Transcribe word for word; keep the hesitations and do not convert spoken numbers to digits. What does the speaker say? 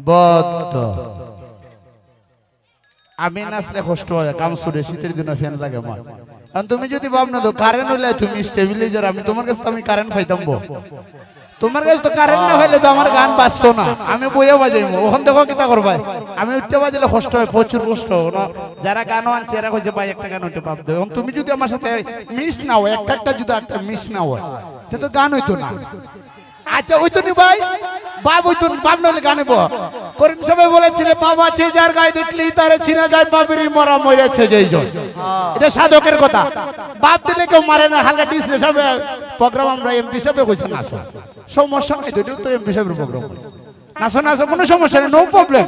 বদ্ধ। আমি নাচলে কষ্ট অয়, কাম ছুটে, শীতর দিনো ফ্যান লাগে আমার। কারণ তুমি যদি বাপ না তো কারেন্ট অইলে তুমি স্টেবিলাইজার, আমি তুমার গেছ তো আমি কারেন্ট পাইতাম বো। তুমার গেছ তো কারেন্ট না পাইলে তো আমার গান বাজতো না, আমি বইয়া বাজাইমু। অখন দেখো কিতা করবায়, আমি উঠিয়া বাজাইলে কষ্ট অয়, প্রচুর কষ্ট অয়। যারা গানও আনছে এরা কইছে, "ভাই একটা গান অইতে বাপ দেও।" অখন তুমি যদি আমার সাথে মিস না অয়, একটা একটা যদি একটা মিস না অয়, তে তো গান অইতো না। আচ্ছা, অইতো নি ভাই? বাপ অইতো নি, বাপ না অইলে গান অইবো? করিম সাবে বলেছিলে, "বাপ আছে যার গায়ে দেখলেই তারে চিনা যায়, বাপেরই মরা মরেছে যেই জন।" ইটা সাধকের কথা। বাপ দিলে কেউ মারে না, হালকা ডিস হিসাবে প্রোগ্রাম আমরা এমপি সাবে কইছে নাচো। সমস্যা নাই তো, ইটাও তো এমপি সাবের প্রোগ্রাম। নাচো, নাচো, কুনু সমস্যা নাই, no problem।